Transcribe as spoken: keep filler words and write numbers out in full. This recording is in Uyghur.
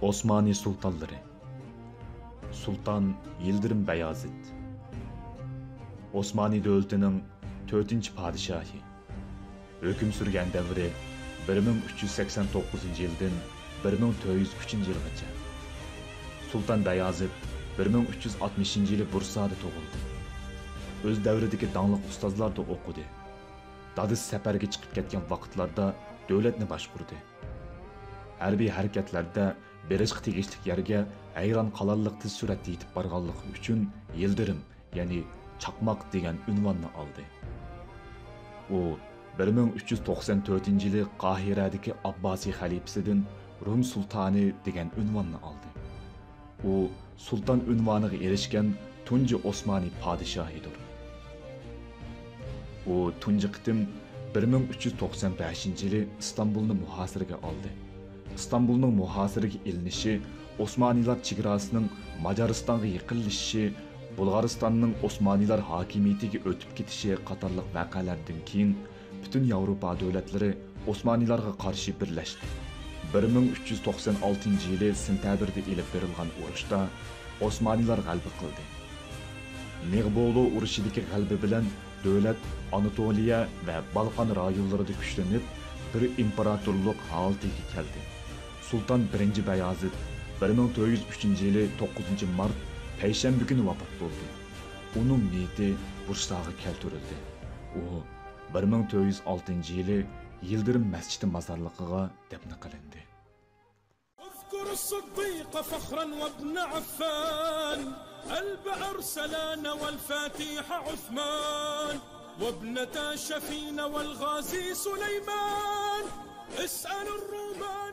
ئوسمانى سۇلتانلىرى. سۇلتان يىلدىرىم بايازىد. ئوسمانى دۆلىتىنىڭ تۆتىنچى پادىشاھى. ھۆكۈم سۈرگەن دەۋرى بىر مىڭ ئۈچ يۈز سەكسەن توققۇزىنچى يىلدىن بىر مىڭ تۆت يۈز ئۈچىنچى يىلغىچە. سۇلتان بايازىد بىر مىڭ ئۈچ يۈز ئاتمىشىنچى يىلى بۇرسادا تۇغۇلدى. ئۆز دەۋرىدىكى داڭلىق ئۇستازلاردا ئوقۇدى. دادىسى سەپەرگە چىقىپ كەتكەن ۋاقىتلاردا دۆلەتنى باشقۇردى. ھەربىي ھەرىكەتلەردە بېرىشقا تېگىشلىك يەرگە ھەيران قالارلىق تېز سۈرئەتتە يېتىپ بارغانلىقى ئۈچۈن يىلدىرىم، يەنى چاقماق دېگەن ئۇنۋاننى ئالدى. ئۇ بىر مىڭ ئۈچ يۈز توقسەن تۆتىنچى يىلى قاھىرەدىكى ئابباسىي خەلىپىسىدىن رۇم سۇلتانى دېگەن ئۇنۋاننى ئالدى. ئۇ سۇلتان ئۇنۋانىغا ئېرىشكەن تۇنجى ئوسمانى پادىشاھىدۇر. ئۇ تۇنجى قېتىم بىر مىڭ ئۈچ يۈز توقسان بەشىنچى يىلى ئىستانبۇلنى مۇھاسىرىگە ئالدى. ئىستانبۇلنىڭ مۇھاسىرىگە ئېلىنىشى، ئوسمانىلار چېگراسىنىڭ ماجارىستانغا يېقىنلىشىشى، بۇلغارىستاننىڭ ئوسمانىلار ھاكىمىيىتىگە ئۆتۈپ كېتىشى قاتارلىق ۋەقەلەردىن كېيىن، پۈتۈن ياۋروپا دۆلەتلىرى ئوسمانىلارغا قارشى بىرلەشتى. بىر مىڭ ئۈچ يۈز توقسان ئالتىنچى يىلى سېنتەبىردە ئېلىپ بېرىلغان ئۇرۇشتا ئوسمانىلار غەلىبە قىلدى. نېغبولو ئۇرۇشىدىكى غەلىبە بىلەن دۆلەت ئاناتولىيە ۋە بالقان رايونلىرىدا كۈچلىنىپ، بىر ئىمپېراتورلۇق ھالىتىگە كەلدى. سۇلتان بىرىنچى بايازىد بىر مىڭ تۆت يۈز ئۈچىنچى يىلى توققۇزىنچى مارت پەيشەنبە كۈنى ۋاپات بولدى. ئۇنىڭ مېيىتى بۇرساغا كەلتۈرۈلدى. ئۇ بىر مىڭ تۆت يۈز ئالتىنچى يىلى يىلدىرىم مەسچىتى مازارلىقىغا دەپنە قىلىندى. اذكر الصديق فخرا وابن عفان، ألب أرسلان والفاتح عثمان، وابنتا شفين والغازي سليمان، اسأل الرومان